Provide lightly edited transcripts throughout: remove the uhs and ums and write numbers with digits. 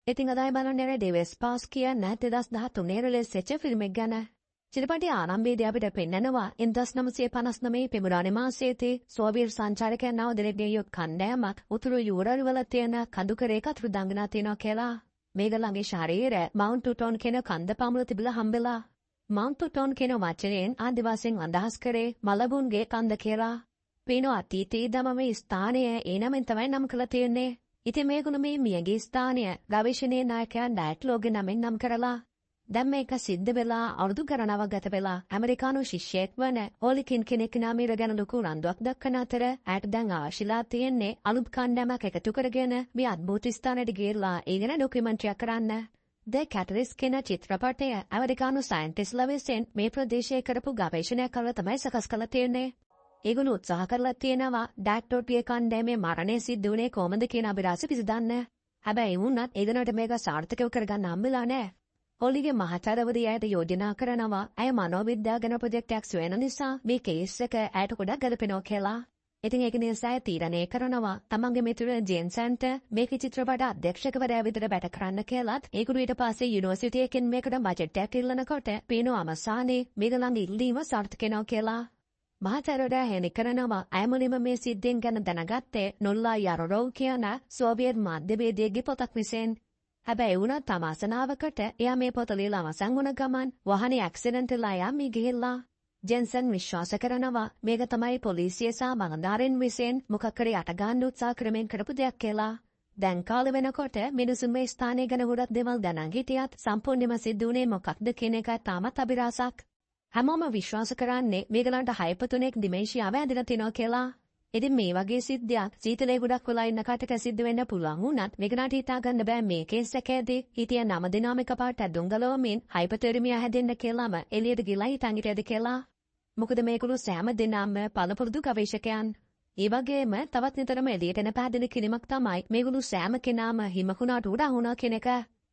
ඉතින් අද අය බලන්න යන්නේ ඩේවිස් පාස් කියන 2013 රිලීස් වෙච්ච ෆිල්ම් එක ගැන. චිත්‍රපටයේ ආරම්භයේදී අපිට පෙන්නනවා 1959 පෙබරවාරි මාසයේදී සෝවියට් සංචාරකයන් නව දෙනෙක්ගේ යුත් කණ්ඩායමක් උතුරු යුරල් වල තියෙන කඳුකරයක අතුරුදන් තියෙනවා කියලා. මේගොල්ලන්ගේ ශරීරය මවුන්ට් ටුටෝන් කියන කන්ද පමුල තිබිලා හම්බෙලා. මවුන්ට් ටුටෝන් කියන වචනයෙන් ආදිවාසීන් අදහස් කරේ මලබුන්ගේ කන්ද කියලා. පේනවා අතීතයේ දම මේ ස්ථානය ඒ නමින් තමයි නම් කරලා තියෙන්නේ. ඉතින් මේගොල්ලෝ මේ මියගිය ස්ථානය ගවේෂණයේ නායකයා ඩයට්ලෝගේ නමින් නම් කරලා. දැන් මේක සිද්ධ වෙලා අවුරුදු ගණනාවක් ගත වෙලා ඇමරිකානු ශිෂ්‍යයෙක් වන හෝලිකින් කෙනෙක් නාමීර ගැන ලොකු උනන්දුවක් දක්වන අතර ඇයට දැන් අවශ්‍යලා තියෙන්නේ අලුත් කණ්ඩායමක් එකතු කරගෙන මේ අద్භූත ස්ථානයට ගිහිල්ලා ඒ ගැන ඩොකියුමන්ට්‍රියක් කරන්න. ද කැටලිස්ට් කියන චිත්‍රපටය ඇමරිකානු සයන්ටිස්ට්ලා විසින් මේ ප්‍රදේශයේ කරපු ගවේෂණයක් කරලා තමයි සකස් කරලා තියෙන්නේ. ඒගොල්ලෝ උත්සාහ කරලා තියෙනවා ඩයට්ලෝගේ කණ්ඩායමේ මරණය සිද්ධ වුණේ කොහොමද කියන අභිරහස විසඳන්න. හැබැයි වුණත් ඒ දිනට මේක සාර්ථකව කරගන්න හම්බෙලා නෑ. හොලිගේ මහචරවදී ඇයට යෝජනා කරනවා ඇය මනෝවිද්‍යාව ගැන ප්‍රොජෙක්ට් එකක් සොයන නිසා මේ කේස් එක ඇයට ගොඩක් ගැලපෙනවා කියලා. ඉතින් ඒක නිසා ඇය තීරණය කරනවා තමන්ගේ මිතුර ජේන්සන්ට මේක චිත්‍රපට අධ්‍යක්ෂකවරයා විදිහට වැඩ කරන්න කියලත්. ඒගොල්ලෝ ඊට පස්සේ යුනිවර්සිටි එකෙන් මේකට බජට් එකක් ඉල්ලනකොට පේනවා අවසානයේ මේගොල්ලන්ගේ ඉල්ලීම සාර්ථක වෙනවා කියලා. මහචරවරයා හෙළි කරනවා ඇය මුලින්ම මේ සිද්ධියෙන් ගැන දැනගත්තේ නොල්ලා යරොරොව් කියන සෝවියට් මාධ්‍යවේදියෙක්ගේ පොතක් විසින්. හැබැයි වුණත් තමාසනාවකට එයා මේ පොත ලියලා අවසන් වුණ ගමන් වාහනේ ඇක්සිඩන්ට් වෙලා එයා මිය ගිහිල්ලා. ජෙන්සන් විශ්වාස කරනවා මේක තමයි පොලිසිය සහ බලධාරීන් විසින් මොකක් හරි යට ගන්න උත්සාහ කරමින් කරපු දෙයක් කියලා. දැන් කාලෙ වෙනකොට මිනිසුන් මේ ස්ථානය ගැන ගොඩක් දේවල් දැනන් හිටියත් සම්පූර්ණයෙන්ම සිද්ධ වුණේ මොකක්ද කියන එක තාමත් අභිරහසක්. හැමෝම විශ්වාස කරන්නේ මේගොල්ලන්ට හයිපොතොනික් ඩිමෙන්ෂියාව ඇදලා තියෙනවා කියලා. ඉතින් මේ වගේ සිද්ධියක් සීතලේ ගොඩක් වෙලා ඉන්න කටක සිද්ධ වෙන්න පුළුවන් වුණත් මේගොල්ලන්ට හිතා ගන්න බෑ මේ කේස් එකේදී හිටිය නම දෙනාම එකපාරට ඇදුම් ගලවමින් හයිපොතෙර්මියා හැදෙන්න කියලාම එළියට ගිහලා හිටන් හිටියද කියලා. මොකද මේගොල්ලෝ සෑම දෙනාම පළපුරුදු ගවේෂකයන්. ඒ වගේම තවත් නිතරම එළියට එන පැහැදිලි කිරීමක් තමයි මේගොල්ලෝ සෑම කෙනාම හිමකුණාට උඩ අහුණා කියන එක.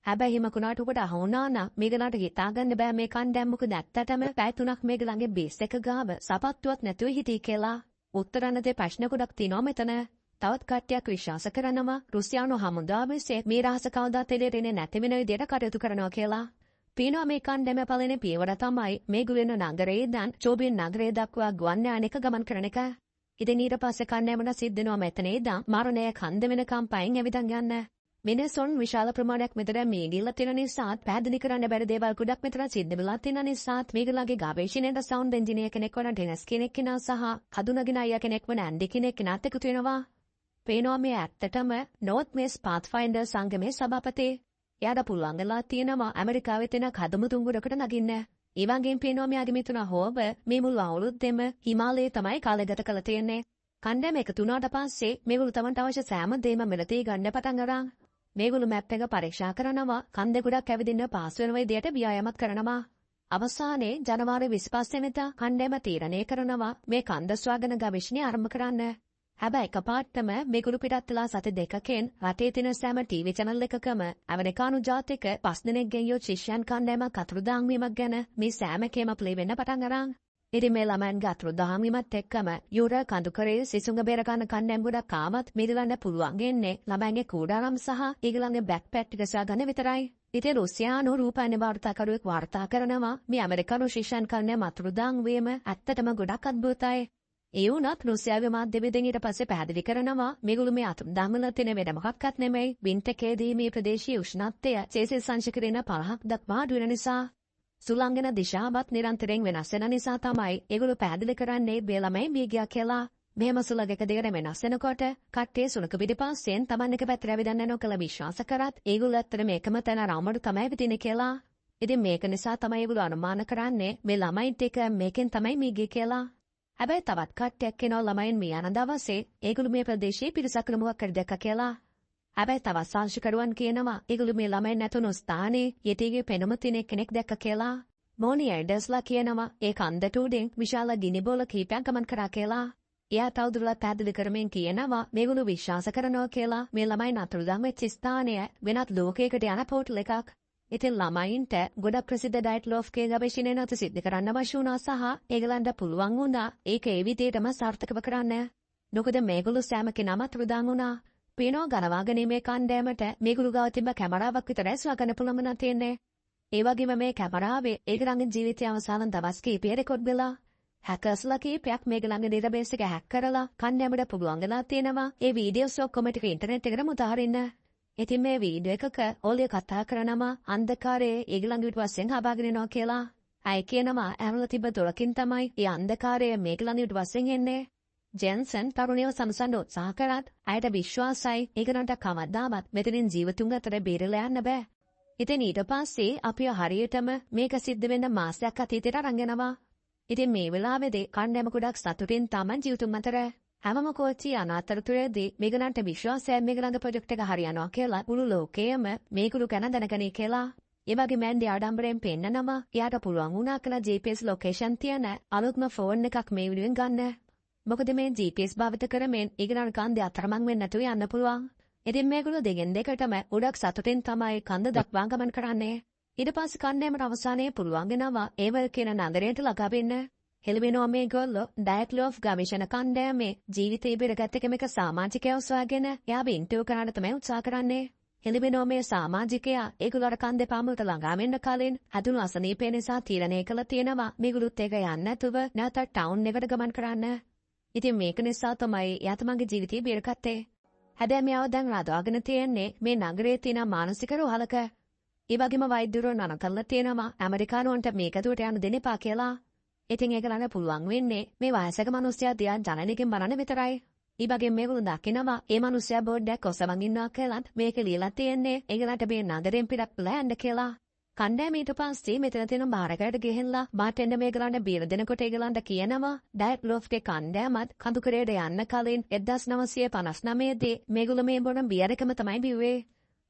හැබැයි හිමකුණාට උඩ අහුණා නම් මේගොල්ලන්ට හිතා ගන්න බෑ මේ කණ්ඩායම මොකද ඇත්තටම පැය තුනක් මේගොල්ලන්ගේ බේස් එක ගාව සපත්තුවක් නැතුව හිටියේ කියලා. උත්තර නැති ප්‍රශ්න ගොඩක් තියෙනවා මෙතන. තවත් කට්ටියක් විශ්වාස කරනවා රුසියානු හමුදාව විසින් මේ රහස කවදාත් එළියට එන්නේ නැති වෙන විදියට කටයුතු කරනවා කියලා. පේනවා මේ කණ්ඩායම පළවෙනි පියවර තමයි මේ ගුවන් නගරයේ ඉඳන් චෝබින් නගරය දක්වා ගුවන් යානයක ගමන් කරන එක. ඉතින් ඊට පස්සේ කණ්ඩායමට සිද්ධ වෙනවා මෙතන ඉඳන් මරණය කන්ද වෙනකම් පයින් ඇවිදන් යන්න. මිනිසුන් විශාල ප්‍රමාණයක් මෙතන මිය ගිහිල්ලා තියෙන නිසාත් පැහැදිලි කරන්න බැරි දේවල් ගොඩක් මෙතන සිද්ධ වෙලා තියෙන නිසාත් මේගොල්ලන්ගේ ගවේෂණයට සවුන්ඩ් එන්ජිනියර් කෙනෙක් වන ඩෙනස් කෙනෙක් කෙනා සහ කදුනගෙන අයියා කෙනෙක් වන ඇන්ඩි කෙනෙක් කෙනාත් එකතු වෙනවා. පේනවා මේ ඇත්තටම නෝර්ත් මේස් පාත්ෆයින්ඩර් සංගමේ සභාපති. එයාට පුළුවන් වෙලා තියෙනවා ඇමරිකාවේ තියෙන කදමු තුංගුරකට නගින්න. ඒ වගේම පේනවා මෙයාගේ මිතුණා හෝබ මේ මුළු අවුරුද්දෙම හිමාලයේ තමයි කාලය ගත කරලා තියෙන්නේ. කණ්ඩායම එකතු වුණාට පස්සේ මේගොල්ලෝ තමන්ට අවශ්‍ය සෑම දෙයක්ම මිලදී ගන්න පටන් අරන්. මේගොල්ලෝ මැප් එක පරීක්ෂා කරනවා, කන්ද ගොඩක් ඇවිදින්න පහසු වෙන විදියට ව්‍යායාමත් කරනවා. අවසානයේ ජනවාරි 25 වෙනිදා කණ්ඩායම තීරණය කරනවා මේ කන්ද සොයාගෙන ගවේෂණය ආරම්භ කරන්න. හැබැයි එකපාරටම මේගොල්ලෝ පිටත් වෙලා සති දෙකකින් රටේ තියෙන සෑම ටීවී චැනල් එකකම ඇමරිකානු ජාතික 5 දෙනෙක්ගෙන් යුත් ශිෂ්‍යයන් කණ්ඩායමක් අතුරුදහන් වීමක් ගැන මේ සෑම එකේම ප්ලේ වෙන්න පටන් අරන්. ඉතින් මේ ළමයින්ගේ අතුරුදහන් වීමත් එක්කම යුර කඳුකරේ සිසුන්ග බේර ගන්න කණ්ඩායම් ගොඩක් ආවත් මේගොල්ලන්ට පුළුවන් වෙන්නේ ළමයින්ගේ කූඩාරම් සහ ඒගොල්ලන්ගේ බැක්පැක් ටික සොයාගන්න විතරයි. ඉතින් රුසියානු රූපවාහිනී වාර්තාකරුවෙක් වාර්තා කරනවා මේ ඇමරිකානු ශිෂ්‍යයන් කණ්ඩායම අතුරුදහන් වීම ඇත්තටම ගොඩක් අద్భుතයි. ඒ වුණත් රුසියාවේ මාධ්‍යවේදීන් ඊට පස්සේ පැහැදිලි කරනවා මේගොල්ලෝ මේ අතුරුදහන් වෙලා තියෙන වෙන මොකක්වත් නෙමෙයි වින්ටර් එකේදී මේ ප්‍රදේශීය උෂ්ණත්වය සෙල්සියස් අංශ කිරීම 50ක් දක්වා අඩු වෙන නිසා සුළං එන දිශාවත් නිරන්තරයෙන් වෙනස් වෙන නිසා තමයි ඒගොල්ලෝ පැහැදිලි කරන්නේ මේ ළමයි මිය ගියා කියලා. මෙහෙම සුළඟ එක දිගට වෙනස් වෙනකොට කට්ටිය සුළඟ පිටිපස්සෙන් තමන් එක පැත්තට ඇවිදන්න යනවා කියලා විශ්වාස කරත් ඒගොල්ලෝ ඇත්තට මේකම තැන රවුමට තමයි ඇවිදින්නේ කියලා. ඉතින් මේක නිසා තමයි ඒගොල්ලෝ අනුමාන කරන්නේ මේ ළමයින් ටික මේකෙන් තමයි මිය ගියේ කියලා. හැබැයි තවත් කට්ටියක් කියනවා ළමයින් මිය යන දවසේ ඒගොල්ලෝ මේ ප්‍රදේශයේ පිරිසක් මොකක් හරි දැක්කා කියලා. හැබැයි තවත් සාක්ෂිකරුවන් කියනවා ඒගොල්ලෝ මේ ළමයින් නැතුණු ස්ථානයේ යෙටිගේ පෙනුම තියෙන කෙනෙක් දැක්ක කියලා. මෝනි එල්ඩර්ස්ලා කියනවා ඒ කන්දට උඩින් විශාල ගිනි බෝල කීපයක් ගමන් කරා කියලා. එයා තවදුරටත් පැහැදිලි කරමින් කියනවා මේගොල්ලෝ විශ්වාස කරනවා කියලා මේ ළමයින් අතුරුදහන් වෙච්ච ස්ථානය වෙනත් ලෝකයකට යන පෝටල් එකක්. ඉතින් ළමයින්ට ගොඩක් ප්‍රසිද්ධ ඩයට් ලෝෆ්ගේ ගවේෂණය නැවත සිද්ධ කරන්න අවශ්‍ය වුණා සහ ඒගොල්ලන්ට පුළුවන් වුණා ඒක ඒ විදිහටම සාර්ථකව කරන්න. මොකද මේගොල්ලෝ සෑම කෙනාම අතුරුදහන් වුණා. පේනවා ගලවා ගැනීමේ කණ්ඩායමට මේගොල්ලෝ ගාව තිබ්බ කැමරාවක් විතරයි සොයාගන්න පුළුවන් වෙලා තියෙන්නේ. ඒ වගේම මේ කැමරාවේ ඒගොල්ලන්ගේ ජීවිතය අවසාන දවස් කීපය රෙකෝඩ් වෙලා. හැකර්ස්ලා කීපයක් මේගොල්ලන්ගේ ඩේටාබේස් එක හැක් කරලා කණ්ඩායමට පුළුවන් වෙලා තියෙනවා ඒ වීඩියෝස් ඔක්කොම ටික ඉන්ටර්නෙට් එකට මුදාහරින්න. ඉතින් මේ වීඩියෝ එකක ඔලිය කතා කරනවා අන්ධකාරයේ ඒගොල්ලන්ගේ පිටුපස්සෙන් හබාගෙන එනවා කියලා. අය කියනවා ඇරලා තිබ්බ දොරකින් තමයි ඒ අන්ධකාරය මේගොල්ලන්ගේ පිටුපස්සෙන් එන්නේ. ජෙන්සන් තරුණියව සමසන්න උත්සාහ කරත් ඇයට විශ්වාසයි ඒගොල්ලන්ට කවදාවත් මෙතනින් ජීවතුන් අතර බේරලා යන්න බෑ. ඉතින් ඊට පස්සේ අපි හරියටම මේක සිද්ධ වෙන්න මාසයක් අතීතයට අරන් යනවා. ඉතින් මේ වෙලාවේදී කණ්ඩායම ගොඩක් සතුටින් තමන් ජීවතුන් අතර හැමම කෝච්චි යන අතරතුරේදී මේගොල්ලන්ට විශ්වාසය මේගොල්ලන්ගේ ප්‍රොජෙක්ට් එක හරියනවා කියලා මුළු ලෝකයම මේගොල්ලෝ ගැන දැනගනී කියලා. ඒ වගේම ඇන්ඩි ආඩම්බරයෙන් පෙන්නනවා එයාට පුළුවන් වුණා කියලා GPS location තියෙන අලුත්ම ෆෝන් එකක් මේ වෙනුවෙන් ගන්න. මොකද මේ GPS භාවිත කරමින් ඒගොල්ලන් කන්දේ අතරමං වෙන්නේ නැතුව යන්න පුළුවන්. ඉතින් මේගොල්ලෝ දෙකෙන් දෙකටම ගොඩක් සතුටින් තමයි කන්ද දක්වා ගමන් කරන්නේ. ඊට පස්සේ කණ්ඩායමට අවසානයේ පුළුවන් වෙනවා ඒවල් කියන නගරයට ළඟා වෙන්න. හෙළවෙනවා මේගොල්ලෝ ඩයට්ලොෆ් ගවේෂණ කණ්ඩායමේ ජීවිතේ බෙරගත් එක මේක සමාජිකයව සොයාගෙන එයාව ඉන්ටර්විව් කරන්න තමයි උත්සාහ කරන්නේ. හෙළවෙනවා මේ සමාජිකයා ඒගොල්ලෝ අර කන්දේ පාමුලට ළඟා වෙන්න කලින් හැදුණු අසනීපය නිසා තීරණය කළා තියෙනවා මේගොල්ලොත් එක යන්න නැතුව නැවත ටවුන් එකට ගමන් කරන්න. ඉතින් මේක නිසා තමයි එයා තමන්ගේ ජීවිතේ බේරගත්තේ. හැබැයි මෙයාව දැන් රඳවාගෙන තියෙන්නේ මේ නගරයේ තියෙන මානසික රෝහලක. ඒ වගේම වෛද්‍යවරුන් අනකල්ලා තියෙනවා ඇමරිකානුවන්ට මේක දුවට යන්න දෙන්න එපා කියලා. ඉතින් ඒක ළඟ පුළුවන් වෙන්නේ මේ වයසක මිනිස්සයා දිහා ජනනිකෙන් බලන්න විතරයි. ඒ වගේම මේගොල්ලෝ දකිනවා ඒ මිනිස්සයා බෝඩ් එකක් ඔසවන් ඉන්නවා කියලාත් මේක ලියලා තියෙන්නේ ඒගොල්ලන්ට මේ නගරයෙන් පිටත් වෙලා යන්න කියලා. කණ්ඩායම ඊට පස්සේ මෙතන තියෙන බාරකට ගිහිල්ලා බාටෙන්ඩර් මේගොල්ලන්ට බීර දෙනකොට ඒගොල්ලන්ට කියනවා ඩයට්ලොෆ්ගේ කණ්ඩායමත් කඳුකරයට යන්න කලින් 1959 දී මේගොල්ලෝ මේ බොන බියර් එකම තමයි බිව්වේ.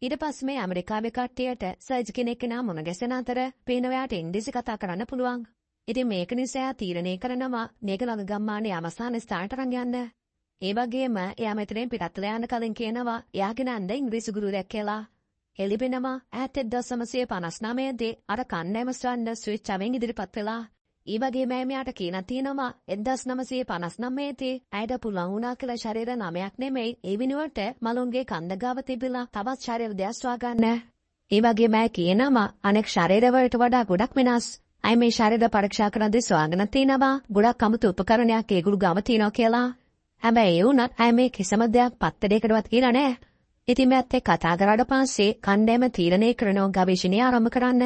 ඊට පස්සේ මේ ඇමරිකාවේ කට්ටියට සර්ජ් කෙනෙක් කෙනා මුණ ගැසෙන අතර පේනවා එයාට ඉංග්‍රීසි කතා කරන්න පුළුවන්. ඉතින් මේක නිසා එයා තීරණය කරනවා මේගොල්ලන්ගේ ගම්මානයේ අවසාන ස්ථානට අරන් යන්න. ඒ වගේම එයා මෙතනින් පිටත් වෙලා යන්න කලින් කියනවා එයාගේ නන්ද ඉංග්‍රීසි ගුරුවරයෙක් කියලා. එළිබෙනවා ඈත 1959 දී අර කණ්ඩායම සොයන්න ස්විච් අවෙන් ඉදිරිපත් වෙලා. ඒ වගේම මෙයාට කියලා තියෙනවා 1959 දී ඇයට පුළුවන් වුණා කියලා ශරීර 9ක් නෙමෙයි ඒ වෙනුවට මලුන්ගේ කන්ද ගාව තිබිලා තවත් ශරීර දෙයක් සොයාගන්න. ඒ වගේම ඇය කියනවා අනෙක් ශරීර වලට වඩා ගොඩක් වෙනස්. ඇය මේ ශරීර පරීක්ෂා කරද්දී සොයාගෙන තියෙනවා ගොඩක් අමුතු උපකරණයක් ඒගොල්ලෝ ගාව තියෙනවා කියලා. හැබැයි ඒ වුණත් ඇය මේ කිසිම දෙයක් පත්තරයකටවත් කියලා නෑ. ඉතින් මෑත් එක්ක කතා කරාට පස්සේ කණ්ඩායම තීරණය කරනවා ගවේෂණය ආරම්භ කරන්න.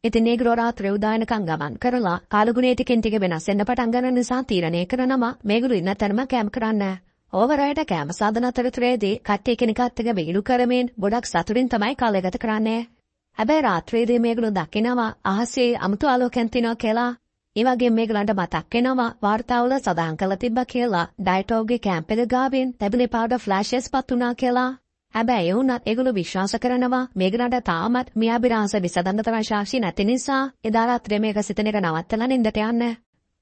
ඉතින් ඒගොල්ලෝ රාත්‍රියේ උදා වෙනකන් ගමන් කරලා කාලගුණය ටිකෙන් ටික වෙනස් වෙන්න පටන් ගන්න නිසා තීරණය කරනවා මේගොල්ලෝ ඉන්න තැනම කැම්ප් කරන්න. ඕවරයට කැම්ප් සාදන අතරතුරේදී කට්ටිය කෙනෙක්ත් එක්ක විහිළු කරමින් ගොඩක් සතුටින් තමයි කාලය ගත කරන්නේ. හැබැයි රාත්‍රියේදී මේගොල්ලෝ දකිනවා අහසේ අමුතු ආලෝකයක් තියෙනවා කියලා. ඒ වගේම මේගොල්ලන්ට මතක් වෙනවා වාර්තාවල සඳහන් කරලා තිබ්බා කියලා ඩයටෝගේ කැම්ප් එක ගාවින් තැබුණේ පාවුඩර් ෆ්ලෑෂස් පත් වුණා කියලා. හැබැයි ඒ වුණත් ඒගොල්ලෝ විශ්වාස කරනවා මේගොල්ලන්ට තාමත් මියාබි රහස විසඳන්න තරම් සාක්ෂි නැති නිසා එදා රාත්‍රියේ මේක සිතන එක නවත්තලා නින්දට යන්න.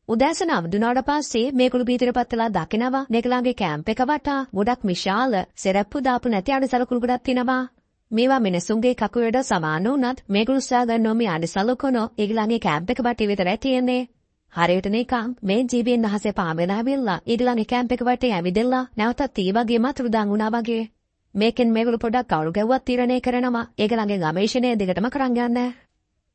උදෑසන අවදුනාට පස්සේ මේගොල්ලෝ බීතිරපත් වෙලා දකිනවා මේගොල්ලන්ගේ කැම්ප් එක වටා ගොඩක් විශාල සෙරප්පු දාපු නැති අඩසලකුණු ගොඩක් තියෙනවා. මේවා මිනිසුන්ගේ කකුලට සමාන වුණත් මේගොල්ලෝ සොයාගන්නවා මේ අඩසලකුණු ඒගොල්ලන්ගේ කැම්ප් එක වටේ විතරයි තියෙන්නේ. හරියට නිකන් මේ ජීවීන් අහසේ පාවෙලා ඇවිල්ලා ඒගොල්ලන්ගේ කැම්ප් එක වටේ ඇවිදලා නැවතත් ඒ වගේම අතුරුදන් වුණා වගේ. මේකෙන් මේගොල්ලෝ පොඩක් කවුරු ගැව්වත් තීරණය කරනවා ඒගොල්ලන්ගේ ගවේෂණය දිගටම කරන් යන්න.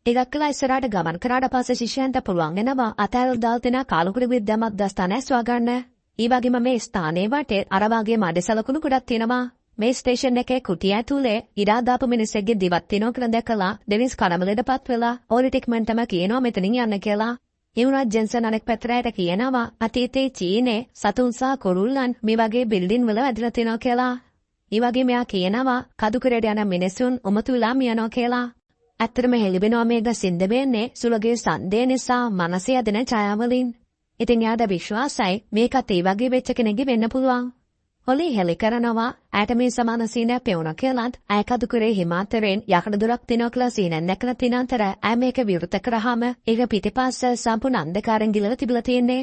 ටිකක් වෙලා ඉස්සරහට ගමන් කරාට පස්සේ ශිෂ්‍යයන්ට පුළුවන් වෙනවා අතෑරලා දාලා තියෙන කාලකුඩු විද්‍යා මධ්‍යස්ථානය සොයා ගන්න. ඒ වගේම මේ ස්ථානයේ වටේ අර වගේම අඩසලකුණු ගොඩක් තියෙනවා. මේ ස්ටේෂන් එකේ කුටිය ඇතුලේ ඉරා දාපු මිනිස්සෙක්ගේ දිවක් තියෙනවා කියලා දැකලා ඩෙනිස් කලබලයටපත් වෙලා ඕලිට ඉක්මනටම කියනවා මෙතනින් යන්න කියලා. ඒ වුණත් ජෙන්සන් අනෙක් පැත්තට කියනවා අතීතයේ චීනේ සතුන් සහ කුරුල්ලන් මේ වගේ බිල්ඩින් වල වැදිලා තියෙනවා කියලා. ඒ වගේම එයා කියනවා කදුකරයට යන මිනිසුන් උමතු වෙලා මියනවා කියලා. ඇත්තටම හෙළිවෙනවා මේක සින්ද වෙන්නේ සුළගේ සන්දේ නිසා මනසේ ඇදෙන ඡායාවලින්. ඉතින් එයාට විශ්වාසයි මේකත් ඒ වගේ වෙච්ච කෙනෙක්ගේ වෙන්න පුළුවන්. හොලි හෙලි කරනවා ඇයට මේ සමාන සීනයක් පෙවුණා කියලාත් ඇය කදුකරේ හිමාතරෙන් යකඩ දොරක් තියෙනවා කියලා සීනක් දැකලා තියෙන අතර ඇය මේක විවෘත කරාම ඒක පිටිපස්ස සම්පූර්ණ අන්ධකාරයෙන් ගිලලා තිබිලා තියෙන්නේ.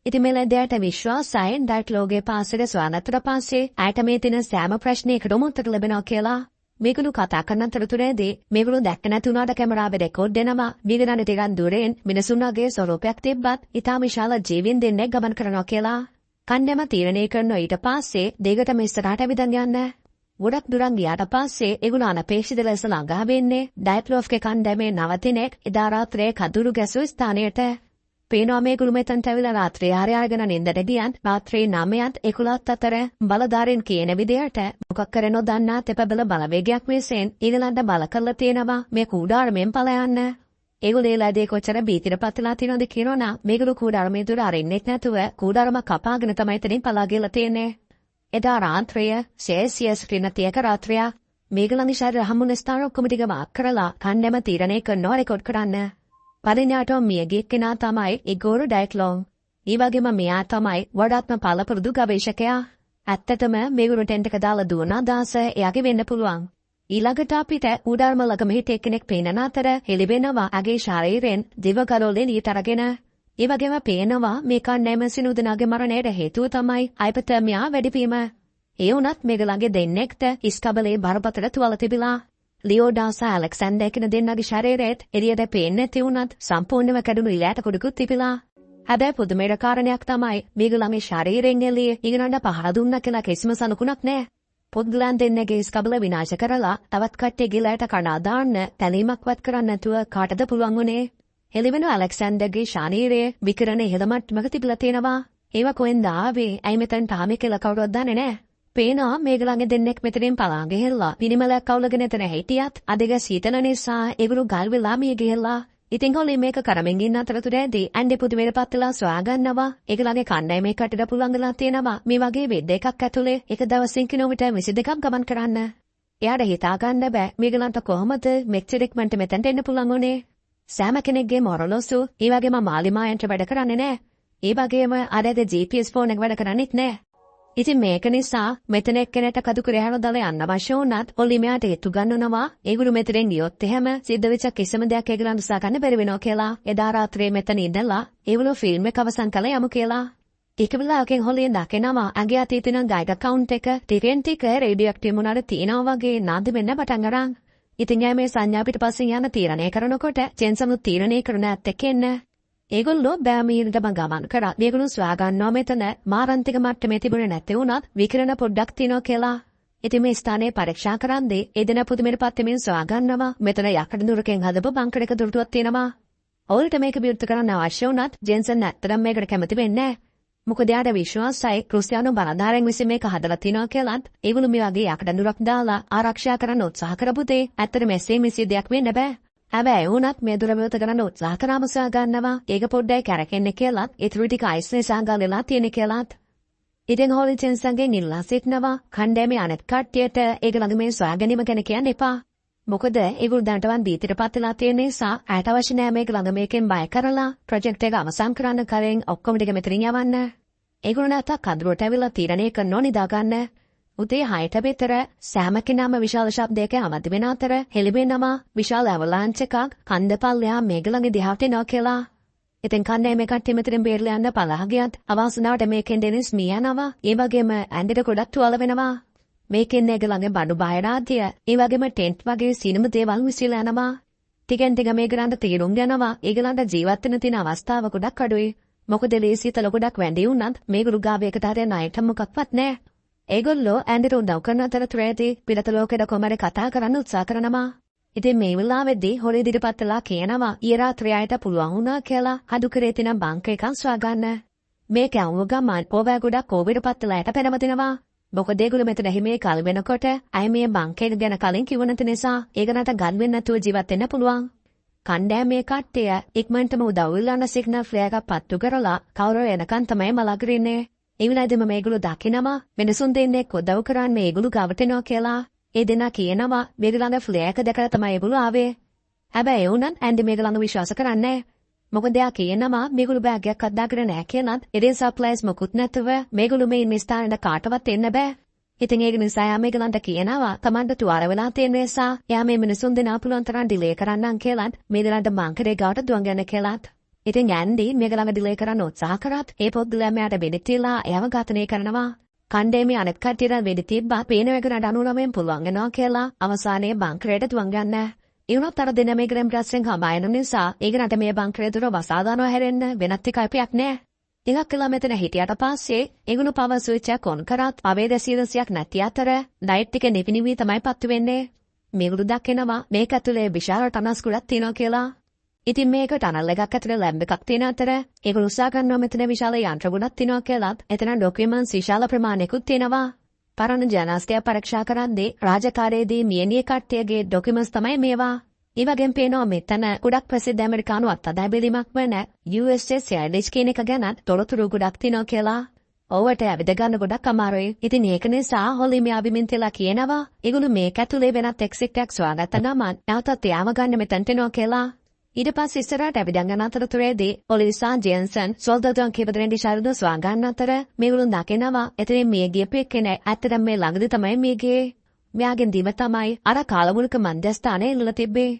ඉතින් මේ ලැබෙයට විශ්වාසයෙන් ඩයට්ලෝගේ පාසලේ සොයාගත්තට පස්සේ ඇයට මේ තියෙන සෑම ප්‍රශ්නයකටම උත්තර ලැබෙනවා කියලා. මේගොල්ලෝ කතා කරන අතරතුරේදී මේගොල්ලෝ දැක්ක නැති වුණාට කැමරාවේ රෙකෝඩ් වෙනවා. මේගොල්ලන්ට ටිකක් දුරෙන් මිනිසුන්ගේ ස්වරූපයක් තිබ්බත් ඉතාම විශාල ජීවීන් දෙන්නෙක් ගමන් කරනවා කියලා. කණ්ඩායම තීරණය කරනවා ඊට පස්සේ දෙකටම ඉස්සරහට ඇවිදන් යන්න. ගොඩක් දුරන් ගියාට පස්සේ ඒගොල්ලෝ අනපේක්ෂිත ලෙස ළඟා වෙන්නේ ඩයට්ලොෆ්ගේ කණ්ඩායමේ නවතිනෙක් එදා රාත්‍රියේ කඳුළු ගැසූ ස්ථානයට. පේනවා මේගොල්ලෝ මෙතනට ඇවිල්ලා රාත්‍රියේ ආරය අරගෙන නින්දට ගියත් රාත්‍රී 9ත් 11ත් අතර බලධාරීන් කියන විදියට මොකක් කර නොදන්නා තෙපබල බලවේගයක් විසින් ඊළඟට බල කරලා තියෙනවා මේ කූඩාරමෙන් පලා යන්න. ඒගොල්ලෝ ඒලාදී කොච්චර බීතියට පත් වෙලා තියෙනවද කියනවනම් මේගොල්ලෝ කූඩාරමේ දුර අරින්නෙත් නැතුව කූඩාරම කපාගෙන තමයි එතනින් පලා ගිහලා තියෙන්නේ. එදා රාත්‍රිය සෙල්සියස් ඍණ 30ක රාත්‍රියක්. මේගොල්ලන්ගේ ශරීර හමුන ස්ථාන ඔක්කොම ටික වාක් කරලා කණ්ඩායම තීරණය කරනවා රෙකෝඩ් කරන්න. පරිණාටෝ මියගිය කෙනා තමයි ඉගෝර් ඩයට්ලොව්. ඒ වගේම මෙයා තමයි වඩාත්ම පළපුරුදු ගවේෂකයා. ඇත්තටම මේගොල්ලෝ ටෙන්ට් එක දාලා දුවන අදහස එයාගේ වෙන්න පුළුවන්. ඊළඟට අපිට උඩාරම ළඟම හිටිය කෙනෙක් පේනන අතර හෙළිවෙනවා ඇගේ ශරීරයෙන් දිව ගලවලා එළියට අරගෙන. ඒ වගේම පේනවා මේ කණ්ඩායම සිනුදනාගේ මරණයට හේතුව තමයි හයිපොතර්මියා වැඩිවීම. ඒ වුණත් මේගොල්ලන්ගේ දෙන්නෙක්ට ඉස්කබලේ බරපතල තුවාල තිබිලා. ලියෝඩා සහ ඇලෙක්සැන්ඩර් කියන දෙන්නගේ ශරීරෙත් එළියට පේන්නේ නැති වුණත් සම්පූර්ණව කැඩුණු ඉලයට කුඩකුත් තිබිලා. හැබැයි පුදුමයට කාරණයක් තමයි මේගොල්ලන්ගේ ශරීරයෙන් එළියේ ඊගොල්ලන්ට පහර දුන්නා කියලා කිසිම සලකුණක් නෑ. පොද්ගලයන් දෙන්නගේ ඉස්කබල විනාශ කරලා තවත් කට්ටියගේ ඉලයට කණා දාන්න තැලීමක්වත් කරන්න නැතුව කාටද පුළුවන් වුණේ? හෙළිවෙන ඇලෙක්සැන්ඩර්ගේ ශරීරයේ විකිරණ ඉහළ මට්ටමක තිබිලා තියෙනවා. ඒවා කොහෙන්ද ආවේ? ඇයි මෙතනට ආවේ කියලා කවුරුවත් දන්නේ නෑ. පේනවා මේගොල්ලන්ගේ දෙන්නෙක් මෙතනින් පලා ගිහිල්ලා පිනිමලක් අවුලගෙන එතන හිටියත් අධික සීතල නිසා ඒගොල්ලෝ ගල් වෙලා මිය ගිහිල්ලා. ඉතින් හොලි මේක කරමින් ඉන්න අතරතුරේදී ඇන්ඩි පුදුමයට පත් වෙලා සොයා ගන්නවා. ඒගොල්ලන්ගේ කණ්ඩායමේ කටට පුළුවන් වෙලා තියෙනවා මේ වගේ බෙඩ් එකක් ඇතුලේ එක දවසින් කිලෝමීටර් 22ක් ගමන් කරන්න. එයාට හිතා ගන්න බෑ මේගොල්ලන්ට කොහොමද මෙච්චර ඉක්මනට මෙතනට එන්න පුළුවන් වුනේ. සෑම කෙනෙක්ගේ මොරලොසු ඒ වගේම මාලිමායන්ට වැඩ කරන්නේ නෑ. ඒ වගේම අර ඇද GPS phone එක වැඩ කරන්නේත් නෑ. ඉතින් මේක නිසා මෙතන එක්කෙනෙක්ට කදු කරහැර දාලා යන්න අවශ්‍ය වුණත් ඔලි මෙයාට හේතු ගන්නනවා. ඒගොල්ලෝ මෙතනින් ගියොත් එහෙම සිද්ධ වෙච්ච කිසිම දෙයක් ඒගොල්ලන් උසා ගන්න බැරි වෙනවා කියලා. එදා රාත්‍රියේ මෙතන ඉඳලා ඒගොල්ලෝ ෆිල්ම් එක අවසන් කළා යමු කියලා. ටික වෙලාවකින් හොලියෙන් දකිනවා ඇගේ අතේ තියෙන ගයිඩ් කවුන්ට් එක ටිකෙන් ටික රේඩියෝ ඇක්ටිව් වුණාට තියෙනවා වගේ නාද වෙන්න පටන් අරන්. ඉතින් එයා මේ සංඥා පිටපස්සෙන් යන තීරණය කරනකොට ජෙන්සන් තීරණය කරන ඇත්ත එක්ක එන්න. ඒගොල්ලෝ බෑමීනටම ගමන් කරා. මේගොල්ලෝ සොයා ගන්නවා මෙතන මාරාන්තික මට්ටමේ තිබුණේ නැති වුණත් විකිරණ පොඩ්ඩක් තියෙනවා කියලා. ඉතින් මේ ස්ථානය පරීක්ෂා කරන්දී ඒ දෙනා පුදුමයට පත් වෙමින් සොයා ගන්නවා මෙතන යකඩ නුරකෙන් හදපු බංකර් එක දොරටුවක් තියෙනවා. ඔවුන්ට මේක විවෘත කරන්න අවශ්‍ය වුණත් ජෙන්සන් ඇත්තටම මේකට කැමති වෙන්නේ නැහැ. මොකද එයාට විශ්වාසයි රුසියානු බලධාරීන් විසින් මේක හදලා තියෙනවා කියලත්. ඒගොල්ලෝ මේ වගේ යකඩ නුරක් දාලා ආරක්ෂා කරන්න උත්සාහ කරපු දේ ඇත්තටම එසේ මෙසේ දෙයක් වෙන්න බෑ. හැබැයි වුණත් මේ දොර විවෘත කරන්න උත්සාහ කරාම සොයා ගන්නවා ඒක පොඩ්ඩයි කැරකෙන්නේ කියලත් ඉතුරු ටික අයිස් නිසා ගලලා තියෙන කියලත්. ඉතින් හොලි ජෙන්සන්ගෙන් ඉල්ලා සිටිනවා කණ්ඩායමේ අනෙත් කට්ටියට ඒගොල්ලන්ගේ මේ සොයා ගැනීම ගැන කියන්න එපා. මොකද ඒගොල්ලෝ දැනටවත් බීතියට පත් වෙලා තියෙන නිසා ඇයට අවශ්‍ය නෑ මේක ළඟ මේකෙන් බය කරලා ප්‍රොජෙක්ට් එක අවසන් කරන්න කලින් ඔක්කොම ටික මෙතනින් යවන්න. ඒගොල්ලෝ නැත්තම් කඳුරට ඇවිල්ලා තීරණය කරනෝ නිදා ගන්න. උදේ 6ට විතර සෑම කෙනාම විශාල ශබ්දයක අවදි වෙන අතර හෙළිවෙනවා විශාල ඇවලාන්ච් එකක් කන්ද පල්ලෙහා මේගොල්ලන්ගේ දිහාට එනවා කියලා. ඉතින් කණ්ඩායමේ කට්ටිය මෙතනින් බේරලා යන්න පලා ගියත් අවාසනාවට මේකෙන් ඩෙනිස් මිය යනවා. ඒ වගේම ඇන්ඩිට ගොඩක් තුවාල වෙනවා. මේකෙන් ඒගොල්ලන්ගේ බඩු බාහිර ආදිය, ඒ වගේම ටෙන්ට් වගේ සිනම දේවල් විසිරලා යනවා. ටිකෙන් ටික මේගොල්ලන්ට තීරුම් යනවා ඒගොල්ලන්ට ජීවත් වෙන්න තියෙන අවස්ථාව ගොඩක් අඩුයි. මොකද ලේසිය තල ගොඩක් වැඩි වුණත් මේගොල්ලෝ ගාව එකට හරියන අයිටම් මොකක්වත් නෑ. ඒගොල්ලෝ ඇන්ඩිට උදව් කරන අතරතුරේදී පිටත ලෝකෙට කොහමද කතා කරන්න උත්සාහ කරනවා. ඉතින් මේ වෙලාවේදී හොලි ඉදිරිපත් වෙලා කියනවා ඊ රාත්‍රියේ අයට පුළුවන් වුණා කියලා හදුකරේ තියෙන බංක එකක් සොයාගන්න. මේක ඇහුව ගමන් ඕවෑ ගොඩක් කෝවිඩ පත් වෙලා යට පැනවදිනවා. මොකද ඒගොල්ලෝ මෙතන හිමේ කල් වෙනකොට අය මේ බංක එක ගැන කලින් කිව්ව නැති නිසා ඒගොල්ලන්ට ගන් වෙන්නේ නැතුව ජීවත් වෙන්න පුළුවන්. කණ්ඩායමේ කට්ටිය ඉක්මනටම උදව් ඉල්ලන සිග්නල් ෆ්ලෙයර් එකක් පත්තු කරලා කවුරු එනකන් තමයි මලගරින්නේ. ඒ වෙලාවේදීම මේගොල්ලෝ දකිනවා මිනිසුන් දෙන්නෙක් උදව් කරන් මේගොල්ලෝ ගාවට එනවා කියලා. ඒ දෙනා කියනවා මේගොල්ලන්ගේ ෆ්ලෙයර් එක දැකලා තමයි ඒගොල්ලෝ ආවේ. හැබැයි ඒ වුණත් ඇන්ඩි මේගොල්ලන්ව විශ්වාස කරන්නේ නැහැ. මොකද එයා කියනවා මේගොල්ලෝ බෑග් එකක් අද්දාගෙන නැහැ කියලත් ඉතින් සප්ලයිස් මොකුත් නැතුව මේගොල්ලෝ මේ ඉන්න ස්ථානෙට කාටවත් එන්න බෑ. ඉතින් ඒක නිසා එයා මේගොල්ලන්ට කියනවා Tamanට තුවාල වෙලා තියෙන නිසා එයා මේ මිනිසුන් දෙනා පුළුවන් තරම් ඩිලේ කරන්නම් කියලත් මේ දෙනාට බංකරේ ගාවට දුවන් යන්න කියලත්. ඉතින් ඇන්ඩි මේගොල්ලන්ව ඩිලේ කරන්න උත්සාහ කරත් ඒ පොද්ගලයා මෙයාට වෙඩි තියලා එයාව ඝාතනය කරනවා. කණ්ඩායමේ අනෙත් කට්ටියට වෙඩි තිබ්බා පේන එකකට 99 පුළුවන් වෙනවා කියලා අවසානයේ බංකරයට දුවන් යන්න. ඒ වුණත් අර දෙන මේගොල්ලන් ප්‍රශ්නෙන් හඹා යන නිසා ඒගොල්ලන්ට මේ බංකරේ දොර වසා දානවා හැරෙන්න වෙනත් විකල්පයක් නෑ. ටිකක් වෙලා මෙතන හිටියට පස්සේ ඒගොල්ලෝ පවර් ස්විච් එක ඔන් කරත් අවේද සීරසියක් නැති අතර ලයිට් ටික නිවි නිවි තමයි පත්තු වෙන්නේ. මේගොල්ලෝ දකිනවා මේක ඇතුලේ විශාල ටනස් ගොඩක් තියෙනවා කියලා. ඉතින් මේක ටනල් එකක් ඇතුලේ ලැබ් එකක් තියෙන අතර ඒගොල්ලෝ උත්සාහ කරනවා මෙතන විශාල යන්ත්‍ර ගොඩක් තියෙනවා කියලාත් එතන ඩොකියුමන්ට්ස් විශාල ප්‍රමාණයකුත් තියෙනවා. පරණ ජනාස්තිය පරීක්ෂා කරද්දී රාජකාරියේදී මියනිය කට්ටියගේ ඩොකියුමන්ට්ස් තමයි මේවා. ඒ වගේම පේනවා මෙතන ගොඩක් ප්‍රසිද්ධ ඇමරිකානු අත්අඩංගුවීමක් වන USS Eldridge කියන එක ගැනත් තොරතුරු ගොඩක් තියෙනවා කියලා. ඔවට ඇවිද ගන්න ගොඩක් අමාරුයි. ඉතින් ඒක නිසා හොලි මෙයා බිමින් තියලා කියනවා ඒගොල්ලෝ මේක ඇතුලේ වෙනත් එක්සිට් එකක් සොයාගත්ත ගමන් නැවතත් එයාව ගන්න මෙතනට එනවා කියලා. ඊට පස්සේ ඉස්සරහට ඇවිදන් යන අතරතුරේදී පොලිස් සහ ජෙන්සන් සොල්දාදුවන් කීප දෙනෙක් ශරීර සොයා ගන්න අතර මේගොල්ලෝ දකිනවා එතනින් මිය ගියපු එක්කෙනෙක් ඇත්තටම මේ ළඟදී තමයි මිය ගියේ. මෙයාගෙන් දිව තමයි අර කාලමුලක මධ්‍යස්ථානයේ ඉල්ලලා තිබ්බේ.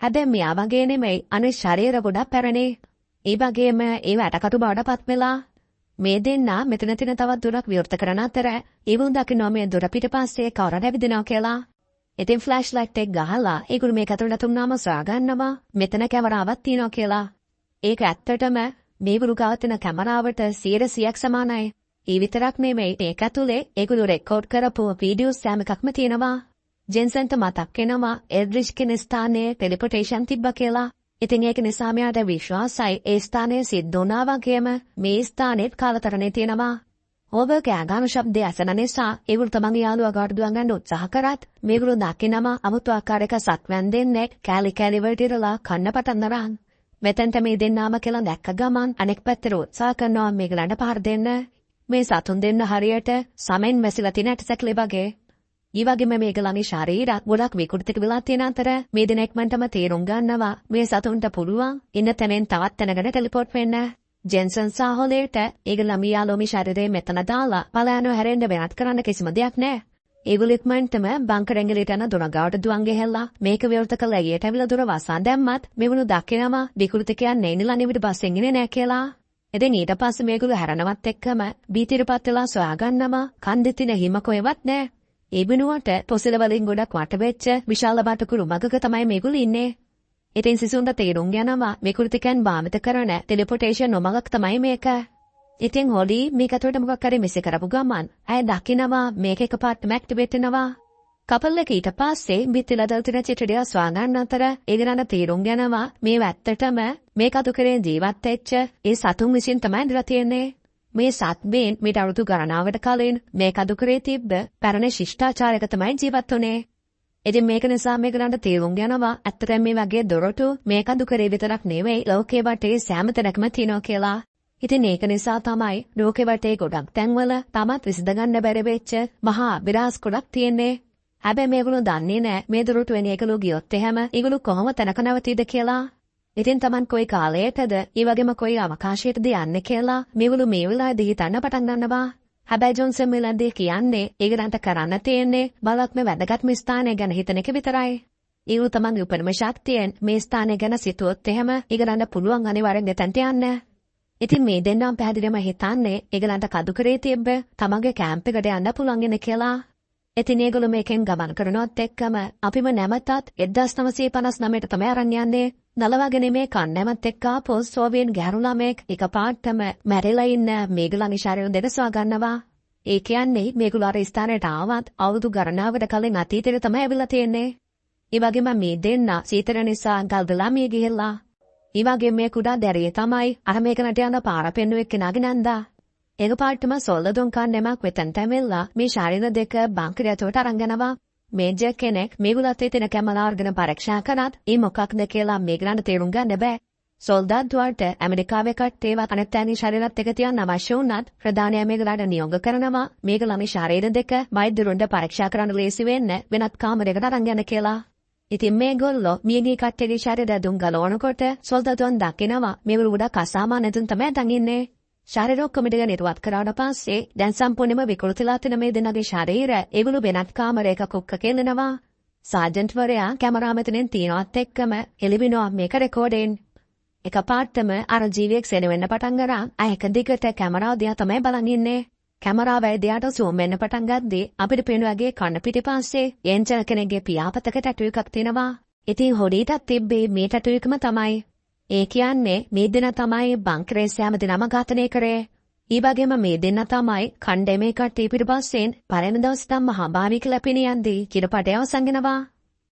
හැබැයි මෙයා වගේ නෙමෙයි අනිත් ශරීර ගොඩක් පැරණි. ඒ වගේම ඒව ඇටකටු බවට පත් වෙලා. මේ දෙන්නා මෙතන තියෙන තවත් දොරක් විවෘත කරන අතර ඒවුන් දකිනවා මේ දොර පිටපස්සේ කවුරු හරි ඇවිදිනවා කියලා. ඉතින් ෆ්ලෑෂ් ලයිට් එක ගහලා ඒගොල්ලෝ මේක ඇතුළට තුන්නාම සොයා ගන්නවා මෙතන කැමරාවක් තියෙනවා කියලා. ඒක ඇත්තටම මේගොල්ලෝ ගාව තියෙන කැමරාවට 100%ක් සමානයි. ඒ විතරක් නෙමෙයි ඒක ඇතුලේ ඒගොල්ලෝ රෙකෝඩ් කරපු වීඩියෝස් සෑම එකක්ම තියෙනවා. ජෙන්සන්ට මතක් වෙනවා එල්ඩ්‍රිජ් කියන ස්ථානයේ ටෙලිපොටේෂන් තිබ්බා කියලා. ඉතින් ඒක නිසා මෙයාට විශ්වාසයි ඒ ස්ථානයේ සිද්ධ වුණා වගේම මේ ස්ථානෙත් කාලතරණේ තියෙනවා. ඔබ කෑ ගහන ශබ්දය ඇසෙන නිසා ඒගොල්ලෝ තමන්ගේ යාළුවා ගාවට දුවන් ගන්න උත්සාහ කරත් මේගොල්ලෝ දකිනම අමුතු ආකාරයක සත්වයන් දෙන්නෙක් කෑලි කෑලි වලට ඉරලා කන්න පටන් අරන්. මෙතෙන්ට මේ දෙන්නාම කියලා දැක්ක ගමන් අනෙක් පැත්තට උත්සාහ කරනවා මේගොල්ලන්ට පහර දෙන්න. මේ සතුන් දෙන්න හරියට සමෙන් මැසිලා තියෙන ඇටසැකිලි වගේ. ඒ වගේම මේගොල්ලන්ගේ ශරීරات ගොඩක් විකෘතික වෙලා තියෙන අතර මේ දෙනෙක් මන්ටම තේරුම් ගන්නවා මේ සතුන්ට පුළුවන් ඉන්න තැනෙන් තවත් තැනකට ටෙලිපෝට් වෙන්න. ජෙන්සන් සහ හොලේට ඒගොල්ලෝ මේ යාළුවෝ මේ ශරීරය මෙතන දාලා පලා යනවා හැරෙන්න වෙනත් කරන්න කිසිම දෙයක් නෑ. ඒගොල්ලෝ ඉක්මනටම බංකර් ඇඟිලිට යන දොර ගාවට දුවන් ගහලා මේක විවෘත කරලා එළියට ඇවිල්ලා දොර වසා දැම්මත් මෙවුණු දකිනවා විකෘතිකයන් නෙයිනිලා නෙවිට බස්සෙන් ඉන්නේ නෑ කියලා. ඉතින් ඊට පස්සේ මේගොල්ලෝ හැරෙනවත් එක්කම බීතිරපත් වෙලා සොයා ගන්නවා කන්දේ තියෙන හිම කොහෙවත් නෑ. ඒ වෙනුවට පොසෙල වලින් ගොඩක් වට වෙච්ච විශාල වටකුරු මගක තමයි මේගොල්ලෝ ඉන්නේ. ඉතින් සිසුන්ට තේරුම් යනවා විකෘතිකයන් භාවිත කරන ටෙලිපොටේෂන් නොමගක් තමයි මේක. ඉතින් හොලි මේක ඇතුළට මොකක් හරි මිස් කරපු ගමන් ඇය දකිනවා මේක එකපාරටම ඇක්ටිවේට් වෙනවා. කපල් එක ඊට පස්සේ බිත්තිල දාලා තියෙන චිත්‍රය සොයා ගන්න අතර ඒගොල්ලන්ට තේරුම් යනවා මේ ඇත්තටම මේ කතුකරේ ජීවත් වෙච්ච ඒ සතුන් විසින් තමයි ඉඳලා තියෙන්නේ. මේ සත්වයන් මීට අවුරුදු ගණනාවකට කලින් මේ කතුකරේ තිබ්බ පැරණි ශිෂ්ටාචාරයක තමයි ජීවත් වුනේ. ඉතින් මේක නිසා මේගොල්ලන්ට තේරුම් යනවා ඇත්තටම මේ වගේ දොරටු මේ කඳුකරේ විතරක් නෙවෙයි ලෝකේ වටේ සෑම තැනකම තියෙනවා කියලා. ඉතින් ඒක නිසා තමයි ලෝකේ වටේ ගොඩක් තැන්වල තමත් විසඳ ගන්න බැරි වෙච්ච මහා විරාස් ගොඩක් තියෙන්නේ. හැබැයි මේගොල්ලෝ දන්නේ නෑ මේ දොරටු වෙන ඒගොල්ලෝ ගියොත් එහෙම ඒගොල්ලෝ කොහොම තැනක නවතීද කියලා. ඉතින් Taman කොයි කාලයටද ඒ වගේම කොයි අවකාශයටද යන්නේ කියලා මේගොල්ලෝ මේ වෙලාවේදී හිතන්න පටන් ගන්නවා. හැබැයි ජොන්සන් මෙලන්දී කියන්නේ ඒගොල්ලන්ට කරන්න තියෙන්නේ බලක්ම වැදගත්ම ස්ථානය ගැන හිතන එක විතරයි. ඒගොල්ලෝ තමන්ගේ උපරිම ශක්තියෙන් මේ ස්ථානය ගැන සිතුවොත් එහෙම ඒගොල්ලන්ට පුළුවන් අනිවාර්යෙන් එතනට යන්න. ඉතින් මේ දෙන්නාම පැහැදිලිවම හිතන්නේ ඒගොල්ලන්ට කදුකරේ තිබ්බ තමන්ගේ කැම්ප් එකට යන්න පුළුවන් වෙන කියලා. ඉතින් ඒගොල්ලෝ මේකෙන් ගමන් කරනවත් එක්කම අපිම නැවතත් 1959ට තමයි අරන් යන්නේ. නලවගෙන මේ කන්නමත් එක්ක ආපහු සෝවියට් ගැහැණු ළමෙක් එකපාරටම මැරිලා ඉන්න මේගොල්ලන්ගේ ශරීරය දෙක සොයා ගන්නවා. ඒ කියන්නේ මේගොල්ලෝ අර ස්ථානයට ආවත් අවුරුදු ගණනාවකට කලින් අතීතයට තමයි ඇවිල්ලා තියෙන්නේ. ඒ වගේම මේ දෙන්න සීතල නිසා ගල්දලා මිය ගිහිල්ලා. ඒ වගේම මේ කුඩා දැරිය තමයි අර මේක නට යන පාර පෙන්නුව එක්කෙනාගේ නැන්දා. එකපාරටම සොල්දදුන් කන්නමක් වෙතන්ට ඇවිල්ලා මේ ශරීර දෙක බංකරය ඇතුළට අරන් යනවා. මේජර් කෙනෙක් මේගොල්ලෝ අතේ තියෙන කැමරා අරගෙන පරීක්ෂා කරත් ඒ මොකක්ද කියලා මේගොල්ලන්ට තේරුම් ගන්න බෑ. සොල්දාදුවන්ට ඇමරිකාවේ කට්ටියවත් අනිත් අයගේ ශරීරات එක තියන්න අවශ්‍ය වුණත් ප්‍රධානයා මේගොල්ලන්ට නියෝග කරනවා මේගොල්ලෝ මේ ශරීර දෙක වෛද්‍යවරුන්ට පරීක්ෂා කරන්න ලේසි වෙන්න වෙනත් කාමරයකට අරන් යන්න කියලා. ඉතින් මේගොල්ලෝ මියගිය කට්ටියගේ ශරීර දුම් ගලවනකොට සොල්දාදුවන් දකිනවා මේගොල්ලෝ ගොඩක් අසාමාන්‍ය තුන් තමයි දඟින්නේ. ශරීර ඔක්කොම ටික නිර්වත් කරාට පස්සේ දැන් සම්පූර්ණයෙන්ම විකෘතිලා තියෙන මේ දෙන්නගේ ශරීර ඒගොල්ලෝ වෙනත් කාමරයක කුක්ක කෙලනවා. සාජන්ට්වරයා කැමරා මෙතනින් තියනවත් එක්කම එළිවෙනවා මේක රෙකෝඩින්. එකපාරටම අර ජීවියෙක් සෙන වෙන්න පටන් අරන් අය එක දිගට කැමරාව දිහා තමයි බලන් ඉන්නේ. කැමරාව දිහාට සූම් වෙන්න පටන් ගද්දී අපිට පේන වගේ කන පිටිපස්සේ ඒන්ජල් කෙනෙක්ගේ පියාපතක ටැටු එකක් තියෙනවා. ඉතින් හොඩීටත් තිබ්බේ මේ ටැටු එකම තමයි. ඒ කියන්නේ මේ දෙන්න තමයි බංකරේ සෑම දිනම ඝාතනය කරේ. ඒ වගේම මේ දෙන්න තමයි කණ්ඩායමේ කට්ටිය පිටිපස්සෙන් පළවෙනි දවසේ තමා භාවි කියලා පෙනියන්දී චිත්‍රපටය අවසන් වෙනවා.